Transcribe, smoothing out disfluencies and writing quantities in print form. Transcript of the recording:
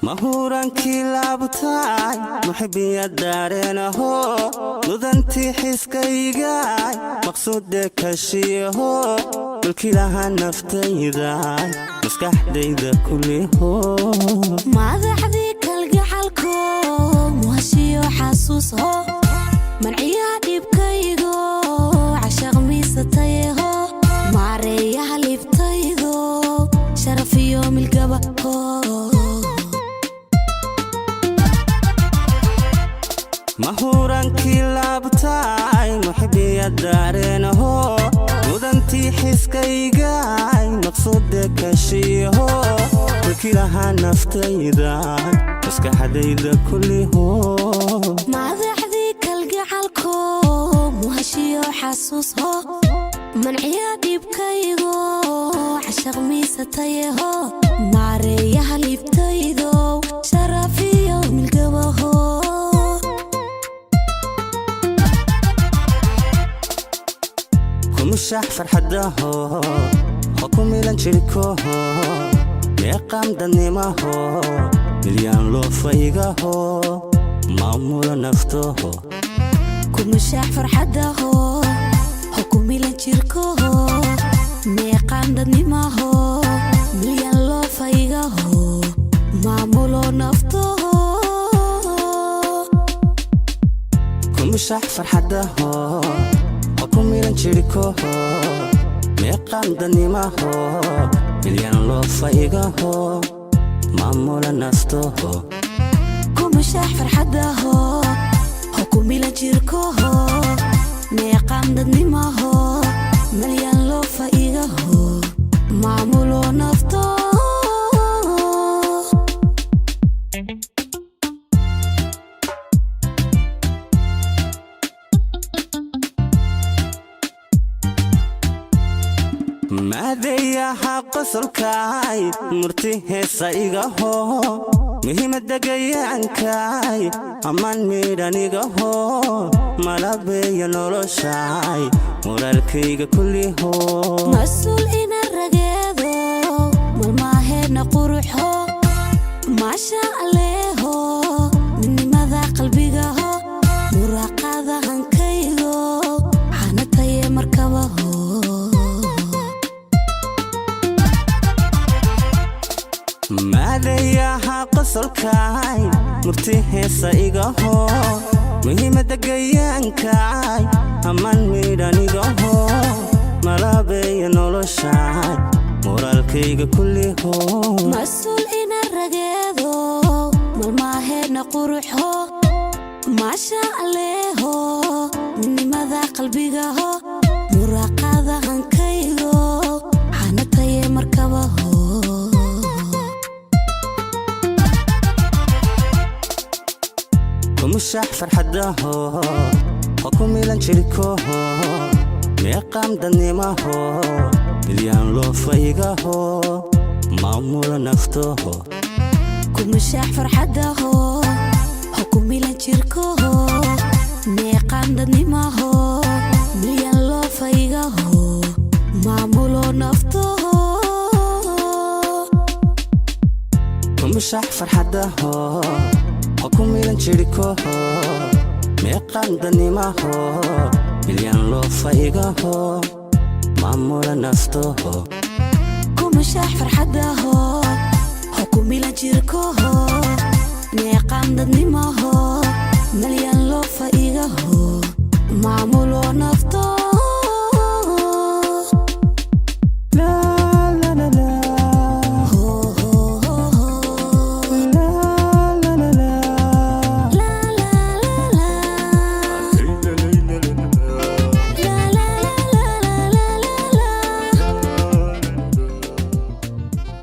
Mahurankii laabtaay, muxibiya daareenaho, mudantii xiskaygaay, maqsuude kashiyaho, mulkilaha naftaydaay, maskaxdayda kuliho. Madaxdii kalgacalko, muhashiyo xasuusho, manciyaha dhibkaygo, cashaq miisatayeho, maareeyaha libtaydo, sharafiyo milgabaho. Mahurankii laabtaay, muxibiya daareenaho, mudantii xiskaygaay, maqsuude kashiyaho, mulkilaha naftaydaay, maskaxdayda kuliho. Madaxdii kalgacalko, muhashiyo xasuusho, manciya dhibkaygo, cashaq miisatayeho, maareeyaha libtaydo, sharafiyo milgabaho. Kumushax farxadaho, ho ku milan jirkoho, meeqaam dadnimaho, milyaan loofaygaho, maamula naftaho. Kumushax farxadaho, ho ku milan jirkoho, meeqaan dadnimaho, milyan loofaygaho, maamulo naftaho. Kumushax farxadaho, ho ku milan jirkoho, meeqaam dadnimaho, milyaan loofaygaho, maamula naftaho. Kumushax farxadaho, ho ku milan jirkoho, meeqaan dadnimaho, milyan loofaygaho, maamulo naftaho. Maadeeyaha qosolkaay, murti heesa igaho, muhiimada gayaankaay, ammaan midhanigaho, malabeeya noloshaay, moraalkayga kulliho. Mas-uul ina rageedo, malmaaheedna quruxo, maasha alleeho, midnimada qalbigaho, muraaqada hankaygo, xanataye markabaho. Maadeeyaha qosolkaay, murti heesa igaho, muhiimada gayaankaay, ammaan midhanigaho, malabeeya noloshaay, moraalkayga kulliho. Mas-uul ina rageedo, malmaaheedna quruxo, maasha alleeho, midnimada qalbigaho, muraaqada hankaygo, xanataye markabaho. Kumushax farxadaho, ho ku milan jirkoho, meeqaam dadnimaho, milyaan loofaygaho, maamula naftaho. Kumushax farxadaho, ho ku milan jirkoho, meeqaan dadnimaho, milyan loofaygaho, maamulo naftaho. Kumushax farxadaho, ho ku milan jirkoho, meeqaam dadnimaho, milyaan loofaygaho, maamula naftaho. Kumushax farxadaho, ho ku milan jirkoho, meeqaan dadnimaho, milyan loofaygaho, maamulo naftaho.